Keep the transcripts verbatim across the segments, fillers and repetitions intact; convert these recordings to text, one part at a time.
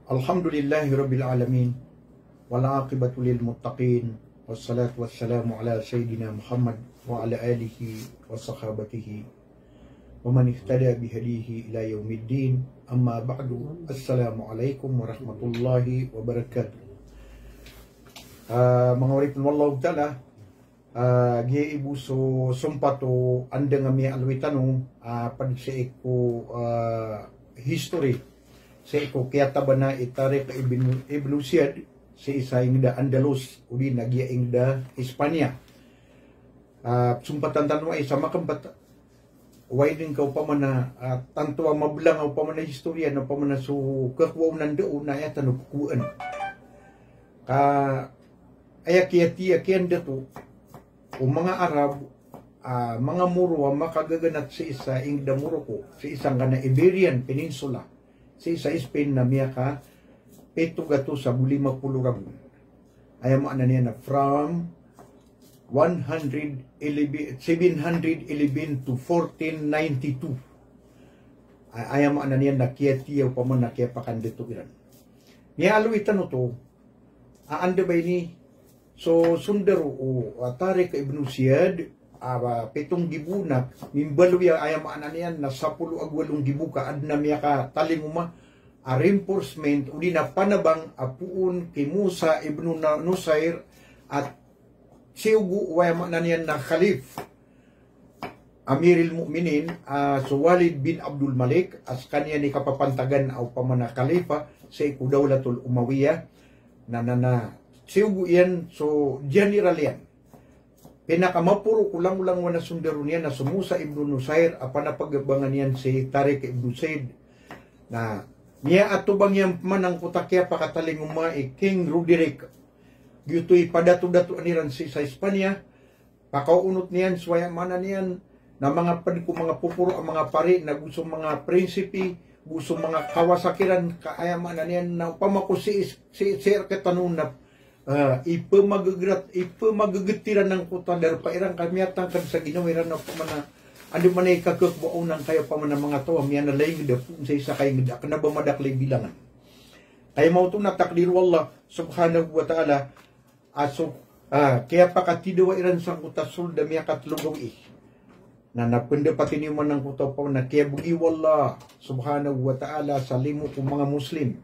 Alhamdulillahi Rabbil Alamin. Wal aqibatu lil muttaqin. Wassalatu wassalamu ala Sayyidina Muhammad wa ala alihi wa sahabatihi wa man ihtada bihadihi ila yaumiddin. Amma ba'du. Assalamu alaikum warahmatullahi wabarakatuh. Ah, manga oripn o Allahu Ta'ala, ah, giya i bo so sompat o andang a miyaaloy tano, ah, pd sii ko, ah, history, sii ko kiyatabana i Tariq ibn, ibn Ziyad, sii sa ingd a Andalus, odi na giya ingd a Espanya. Ah, sompatan tano aya sa makmpt, oway dn ka opama na, ah, tanto a mablang a opama na historia, na opama na so kakowa o nanda o na aya tano kokowaan. Ka aya kiyatiya kiyan dato o manga Arab, ah, manga Moro a makagaganat sii sa ingd a Morocco, sii sangkanan a Iberian Peninsula, sii sa Spain na miyaka pito gatos ago lima polo ragon. Aya maana niyan na from one hundred eleven, seven hundred eleven to fourteen ninety-two. A-, aya maana niyan na kiyatiya opama na kiyapakandato iran. Miyaaloy tano oto, a anda ba ini so sondaro o, a, Tariq ibn Ziyad, a, ba, pito nggibo na mimbaloy a aya maana niyan na sapolo ago walo nggibo ka adn a miyakatalingoma a reinforcement odi na panabang a poon ki Musa ibn Na-, Nusair a siyogo o aya maana niyan na Khalif Amiril Mu'minin, ah, so Walid bin Abdul Malik, a skaniyan i kapapantagan a opama na khalifa sii ko Dawlatul Umawiyyah, na, na, na, siyogo iyan so general iyan. Pinakamaporo ko langolangon a sondaro niyan na so Musa ibn Nusair a panapagabangan iyan si Tariq ibn Ziyad. Na miyaatobang iyan pman angkoto a kiyapakatalingoma i King Roderick. Giyoto i padatodatoan iran sii sa Espanya, pakaonot niyan so aya maana niyan na manga pd ko manga poporo a manga pari, na go so manga prinsipi, go so manga kawasa kiran, ka aya maana niyan na opama ko sii, sii, sii rktano na, ah, ipmagagrat, ipmagagat iran angkoto a darpa iran ka miyatangkd sa ginawa iran na opama na andamanaya i kakhakowa o nangkaya opama na manga taw a miyanalay ingd a poon sa isa ka ingd a kna ba madakl i bilangan. Ka aya maoto na takdir o Allah subhanahu wa ta'ala, a so, ah, kiyapakatidawa iran sangkoto a sold a miyakatlo gawii. Na, na pndapat ini man angkoto a opama na kiyabgi o Allah subhanahu wa ta'ala sa limo ko manga Muslim.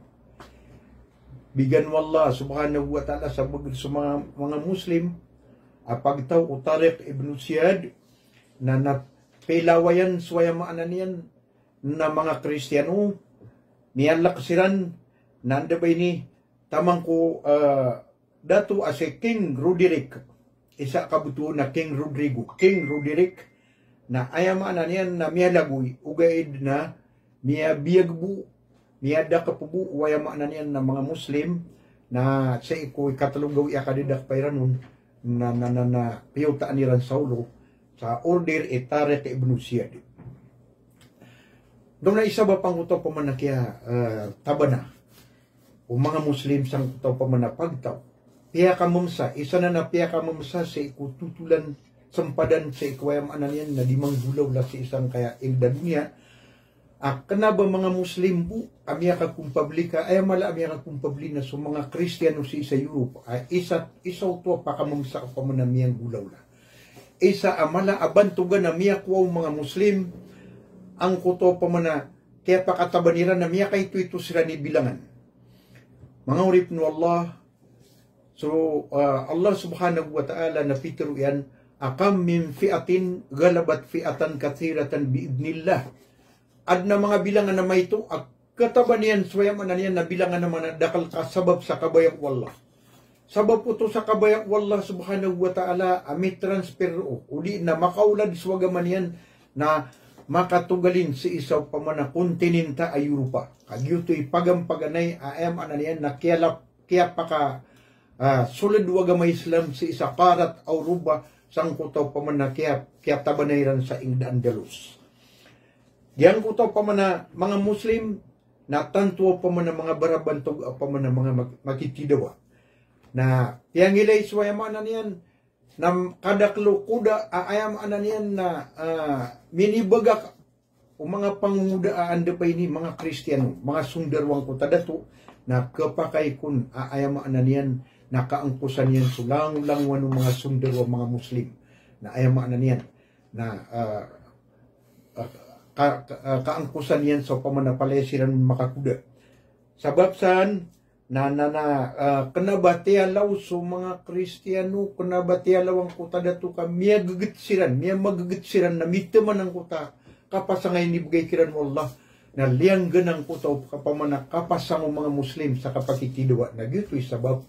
Bigan o Allah subhanahu wa ta'ala sa bgr so manga, manga Muslim a pagtaw o Tariq ibn Ziyad, na, na pilawayan so aya maana niyan na manga Kristiyano, miyalk siran, na anda ba ini taman ko, ah, dato a si King Roderick, isa a kabtowan a King Rodrigo, King Roderick, na aya maana niyan na miyalagoy, ogaid na miyabiyag bo, miyadakp bo o aya maana niyan na manga Muslim, na sii ko ikatlo gawii a kadadakpa iran on, na, na, na, na piyotaan iran sa olo, sa order i Tariq ibn Ziyad. Anda na isa ba pangkoto opama na kiya, eh, tabana o manga Muslim sangkoto opama na pagtaw. Piyakamamsa, isa na na piyakamamsa sii ko totolan, sempadan sii ko aya maana niyan na di manggolawla sii sangkaya ingd a doniya. A kna ba manga Muslim bo a miyakakompabli ka, aya mala a miyakakompabli na so manga Kristiyano sii sa Europe. A isa, isa oto a pakamamsa opama na miyanggolawla. Isa a mala a bantogan a miyakowa o manga Muslim, angkoto opama na kiyapakataban iran na miyakaitoito siran i bilangan. Manga oripn o Allah, so, ah, Allah subhanahu wa ta'ala na pitharo iyan a, "Kam min fi'atin ghalabat fi'atan kathiratan bi idhnillah." Adn a manga bilangan a maito a kataban iyan so aya maana niyan na bilangan a manadakl ka sabap sa kabaya o Allah. Sabap oto sa kabaya o Allah subhanahu wa ta'ala a mitransfer roo, odi na makaolad so agama niyan na makatogalin sii sa opama na kontinenta a Europa. Ka giyoto i pagampaganay a aya maana niyan na kiyalap, kiyapaka, ah, sold o agama Islam sii sa qarat a Europa sangkoto opama na kiya, kiyatabana iran sa ingd a Andalus. Giyangkoto opama na manga Muslim, na tanto opama na manga barabantog opama na manga mag-, makitidawa. Na piyangilay so aya maana niyan, na kadakl o koda a aya maana niyan na, ah, minibagak o manga pangongoda a anda ba ini manga Kristiyano, manga sondaro angkoto a dato, na khapakay kon a aya maana niyan na kaangkosan iyan so langolangowan o manga sondaro a manga Muslim. Na aya maana niyan na, ah, ah, ka, ka, ah, kaangkosan iyan sa opama na palaya siran makakoda. Sabap san, na, na, na, ah, kena ba tiyalaw so manga Kristiyano, kena ba tiyalaw angkoto a dato ka miyageget siran, miyamageget siran na miteman angkoto a kapasang a inibegay kiran o Allah, na liyanggan angkoto a opama na kapasang o manga Muslim sa kapakikidawaa. Na giyoto i sabap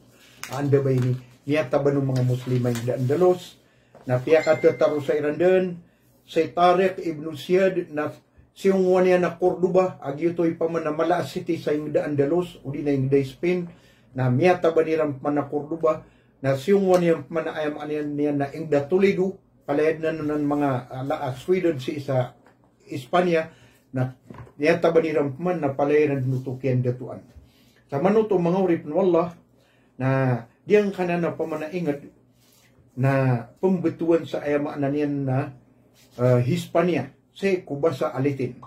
a anda ba ini miyataban o manga Muslim a inged a Andalus, na piyakatetaro sa iran den, si Tariq ibn Ziyad na siyongowan iyan a Cordoba, a giyoto i opama na mala a city sa inged a Andalus, odi na inged a Spain, na miyataban iran pman a Cordoba, na siyongowan iyan pman a aya maana niyan na inged a Toledo, palaya den anan manga, ah, la, ah, Sweden sii sa Espanya, na miyataban iran pman na palaya iran den oto kiyandatoan. Sa manoto manga oripen o Allah, na giyangkanan a opama na inged na pembetowan sa aya maana niyan na, eh, Hispania, sii ko basa a Latin.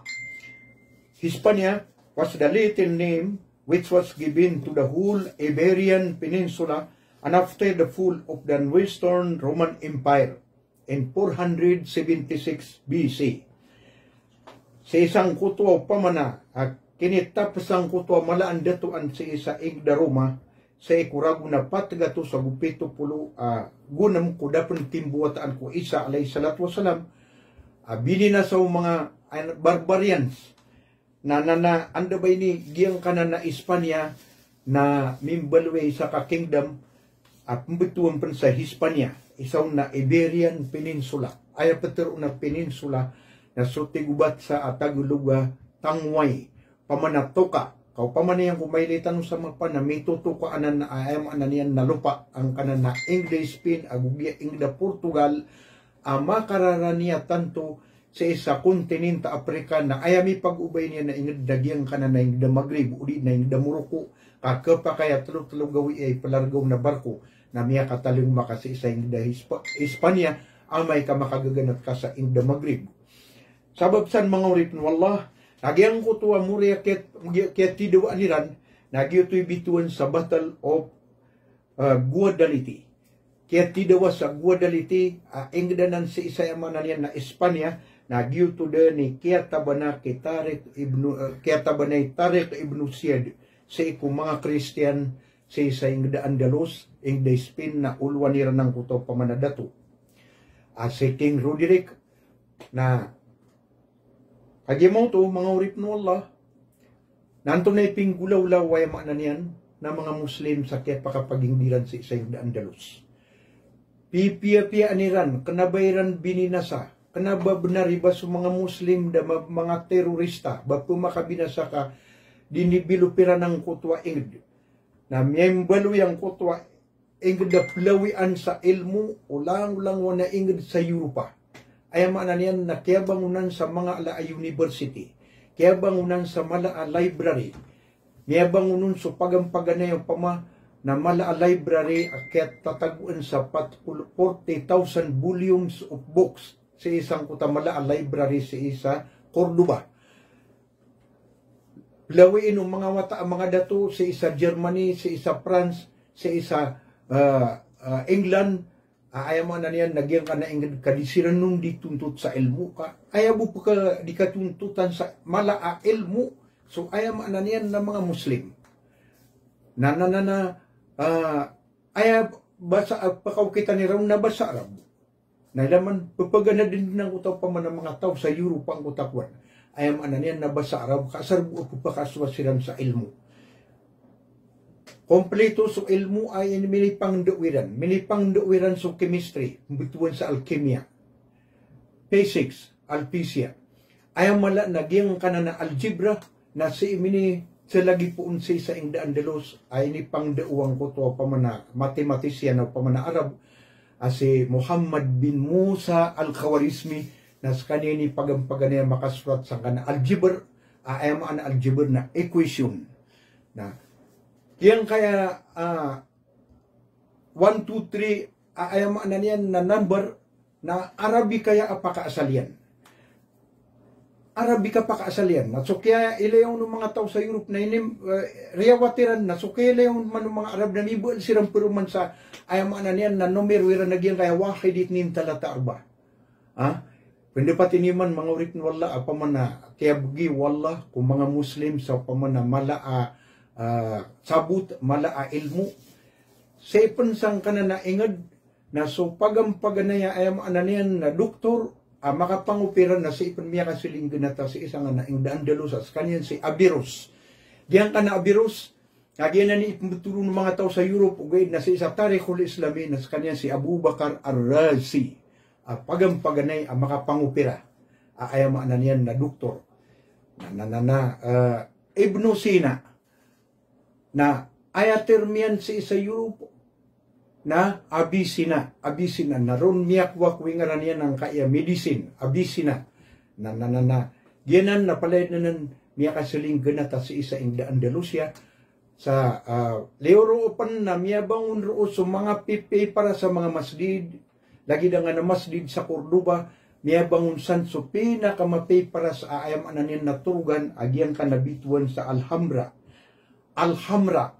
Hispania was the Latin name which was given to the whole Iberian Peninsula, and after the fall of the Western Roman Empire in four hundred seventy-six B C. Sii sangkoto a opama na, ah, kinitapes angkoto a mala a ndatoan sii sa inged a Roma, sii ko ragon a pat gatos ago pito polo, ah, gonem ko da pen timbowataan ko Isa alayhis salatu wassalam, ah, bininasa o manga, ah, barbarians. Na, na, na, anda ba ini giyangkanan a Espanya na mimbaloy a isa ka kingdom a pembetowan pen sa Hispania, isa on na Iberian Peninsula. Aya petero na peninsula na so tig o basa a Tagalog a tangway, opama na toka. Ka opama niyan ko mailay tano sa mapa na mitotoka anan a aya maana niyan na lopa, angkanan a inged a Spain ago giya inged a Portugal, a makararani a tanto sii sa kontinent a Africa na aya mipag-obay niyan na inged a giyangkanan a inged a Maghrib, odi na inged a Morocco, ka khapakay a telo-telo gawii a ipelargaw na barko, na miyakatalingoma ka sii sa inged a Hispa-, Hispania, amay ka makagaganat ka sa inged a Maghrib. Sabap san manga oripen o Allah, na giyangkoto a mori a kiyat-, kiyatidawaan iran, na giyoto i bitowan sa Battle of, ah, Guadalete. Kiyatidawa sa Guadalete, ah, inged anan sii sa aya maana niyan na Espanya, na giyoto den i kiyatabana ki Tariq ibnu, ah, kiyatabana i Tariq ibnu Ziyad sii ko manga Kristiyan sii sa inged a Andalus, inged a Spain, na olowan iran angkoto a opama na dato a si King Roderick, na kagiya maoto, manga oripen o Allah, na antonaa i pinggolawla o aya maana niyan na manga Muslim sa kiyapakapaginged iran sii sa inged a Andalus. Pipiyapiyaan iran, kena ba iran bininasa, kena ba benar i ba so manga Muslim da ma-, manga terorista, ba pemakabinasa ka dinibilop iran angkoto a inged. Na mimbaloy angkoto a inged a pelawian sa ilmo o langolangowan a inged sa Europa. Aya maana niyan na kiyabangonan sa manga ala a university, kiyabangonan sa mala a library, miyabangon on so pagampaganay opama na mala a library a kiyatatagoan sa pat polo, forty thousand volumes of books sii sangkoto a mala a library sii sa Cordoba. Pelawii o manga wata a manga dato sii sa Germany, sii sa France, sii sa, ah, ah, England, ah, aya maana niyan na giyangkanan a inged ka di siran on di tontot sa ilmo ka. Aya bo peka di katontotan sa mala a ilmo, so aya maana niyan na manga Muslim. Na, na, na, na, ah, aya basa, ah, pekaokitan iran na basa Arab. Na ilay man, pepaganad den angkoto a opama na manga taw sa Europe angkoto a kowan. Aya maana niyan na basa Arab, ka asar bo a pepakasowa siran sa ilmo. Kompleto so ilmo a ini minipangndao iran. Minipangndao iran so chemistry, pembetowan sa alkimia. Physics, alpisia. Aya mala na giyangkanan a algebra, na sii mini selagi poon sii sa inged a Andalus, a inipangndao angkoto a opama na matematisiyan a opama na Arab, a si Muhammad bin Musa al-Khwarizmi, na sekaniyan i pagampaganay a makasorat sangkanan a algebra, a aya maana algebra na equation. Na giyangkaya, ah, one, two, three, a aya maana niyan na number, na Arabic aya a pakaasal iyan. Arab i kapakaasal iyan. Na so kiyailay on o manga taw sa Europe na ini, eh, riyawat iran na so kiyailay on man o manga Arab na mibaal siran paroman sa, aya maana niyan na nomero iran a giyangkaya wahid, ithnayn, thalatha, arba. Ha? Pendapat ini man manga oripn o Allah, opama na kiyabgi o Allah ko manga Muslim sa opama na mala a, ah, sabot, mala a ilmo. Sii pn sangkanan a ingd, na so pagampaganay a aya maana niyan na doktor a makapangopera na sii pn miyakasaling ganata sii sangkanan a ingd a Andalus a skaniyan si Averroës. Giyangkanan a Averroës, na giyanan i ipmbthoron o manga taw sa Europe, ogaid na sii sa Tarikhul Islami na skaniyan si Abu Bakr Ar-Razi. A pagampaganay a makapangopera a aya maana niyan na doktor. Na, na, na, na, eh, Ibnu Sina. Na aya term iyan sii sa Europe na Avicenna, Avicenna, na ron miyakowa ko ingaran iyan angkaya medicine, Avicenna. Na, na, na, na, giyanan na palaya dn anan miyakasaling ganata sii sa ingd a Andalusia. Sa, ah, liyo roo pn na miyabangon roo so manga pipiya para sa manga masjid, lagid angkanan a masjid sa Cordoba, miyabangon san so pinakamapipiya para sa, aya maana niyan na torogan a giyangkanan a bitowan sa Alhambra. Alhambra.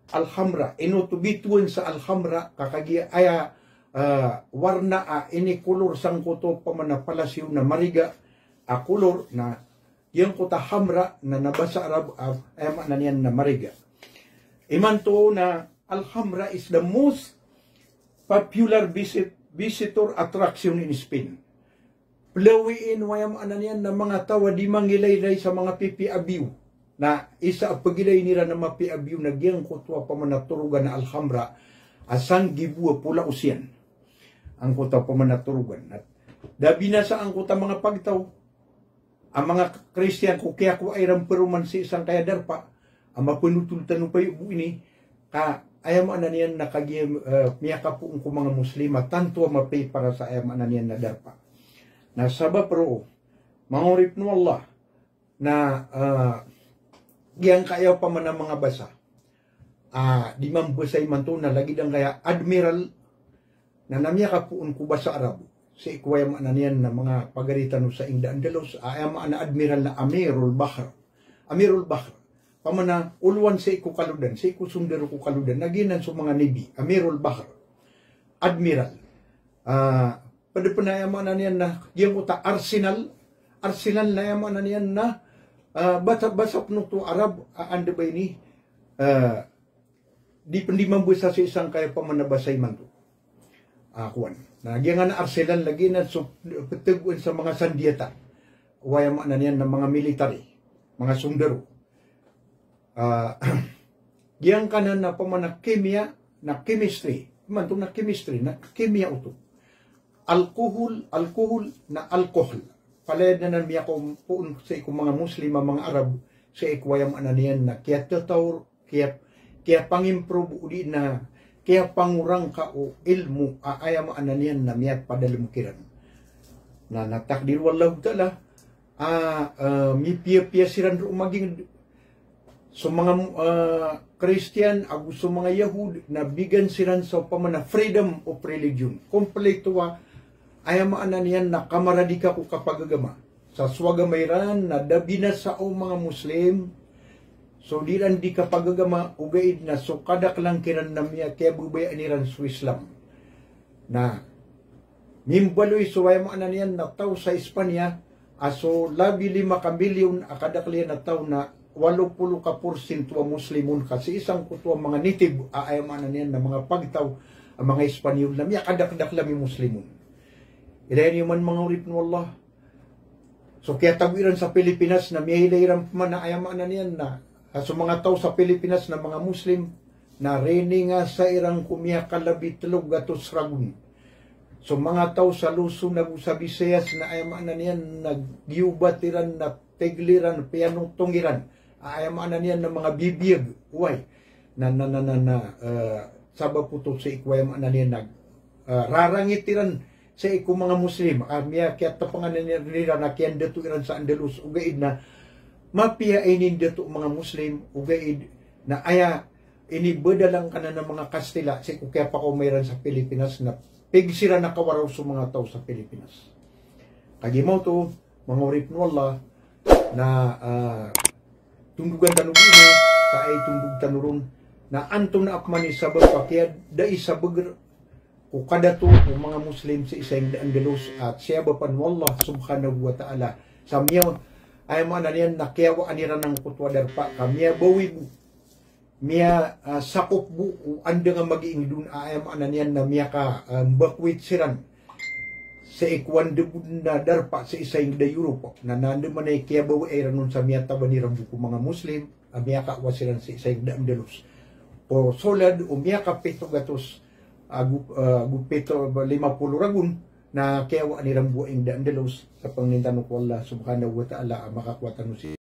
Alhambra. Ino oto bitowan sa Alhambra, ka kagiya aya, ah, warna a inikolor sangkoto opama na palasyo na mariga a kolor na giyangkoto a Hamra na, na basa Arab, ah, aya maana niyan na mariga. Imanto na Alhambra is the most popular visit, visitor attraction in Spain. Plawiin o aya maana niyan na manga taw a di mangilaylay sa manga pipiya a biyo. Na isa a pagilay iran a mapiya a biyo na giyangkoto a opama na torogan a Alhambra a sanggibo a polaos iyan. Angkoto a opama na torogan. Na da binasa angkoto a manga pagtaw a manga Kristiyan ko kiyakowa iran paroman sii sangkaya darpa a mapenotol tano payo bo ini, ka aya maana niyan na kagiya, eh, miyakapoon ko manga Muslim a tanto a mapipiya para sa aya maana niyan na darpa. Na sabap roo, manga oripn o Allah, na, eh, giyangkaya opama na manga basa a di mambasa imanto na lagid angkaya admiral, na, na miyakapoon ko basa Arab sii ko aya maana niyan na manga pagari tano sa ingd a Andalus, a aya maana admiral na Amirul Bahr. Amirul Bahr. Opama na olowan sii ko kalodan, sii ko sondaro ko kalodan, na giyanan so manga navy, Amirul Bahr. Admiral. Ah, pd pn a aya maana niyan na giyangkoto a arsenal. Arsenal na aya maana niyan na, ah, basa, basa pn oto Arab, ah, anda ba ini, ah, di pn di mambasa sii sangkaya opama na basa imanto. Ah, kowan. Na giyangkanan a arsenal lagid na so pthagoan sa manga sandiyata o aya maana niyan na manga military, manga sondaro. Ah, giyangkanan a opama na kimiya, na chemistry. Imanto na chemistry, na kimiya oto. Alcohol, alcohol, na alcohol. Palaya dn anan miyakapoon sii ko manga Muslim a manga Arab sii ko aya maana niyan na kiyatataw, kiya, kiyapangimprove odi na kiyapangorangka o ilmo a aya maana niyan na miyapadalm kiran. Na, na takdir o Allahu Ta'ala, ah, ah, mipiyapiya siran roo magingd. So manga, ah, Kristiyan ago so manga Yahud na bigan siran sa opama na freedom of religion. Kompleto a, aya maana niyan na kamaradika ko kapagagama. Sa so agama iran na da binasa o manga Muslim, so di iran di kapagagama, ogaid na so kadaklan kiran na miyakiyababayaan iran so Islam. Na mimbaloy so aya maana niyan na taw sa Espanya, a so labi lima ka milyon a kadakl iyan a taw na walo polo ka porsyento a Muslimun, ka sii sangkoto a manga native a aya maana niyan na manga pagtaw a manga Espanyol na miyakadakdakl a mi-Muslimun. Ilaya niyo man manga oripn o Allah. So kiyatago iran sa Pilipinas na miyailay iran pman a aya maana niyan na, ah, so manga taw sa Pilipinas na manga Muslim na riningasa iran ko miyakalabi tlo gatos ragon. So manga taw sa Luzon ago sa Visayas na aya maana niyan na giyobat iran na tigl iran, piyanotong iran a aya maana niyan na manga bibiyag, oway. Na, na, na, na, na, eh, sabap oto sii ko aya maana niyan na, eh, rarangit iran sii ko manga Muslim, a miyakiyatapangan iran a kiyandato iran sa Andalus, ogaid na mapiya inindato o manga Muslim, ogaid na aya inibadal angkanan a manga Kastila sii ko kiyapakaoma iran sa Pilipinas na pig siran a kawaraw so manga taw sa Pilipinas. Kagiya maoto, manga oripn o Allah, na, ah, tondogan tano bo ino, ta aya itondog tano ron na antonaa pman i sabap a kiyada i sabagr ko kadato o manga Muslim sii sa ingd a Andalus a siyabapan o Allah subhanahu wa ta'ala. Sa miya, aya maana niyan na kiyawaan iran angkoto a darpa ka miyabawi bo, miya, ah, sakop bo o andang a magiindo on, aya maana niyan na miyaka, ah, mbakwit siran sii ko andang on a darpa sii sa ingd a Europe. Na, na andamanaya i kiyabawia iran on sa miyataban iran bo ko manga Muslim a miyakawa siran sii sa ingd a Andalus. Ko solad o miyakapito gatos ago, ah, ago pito, lima polo ragon, na kiyawaan iran bo a ingd a Andalus. Sa pangnin tano ko Allah subhanahu wa ta'ala a makakowa tano sii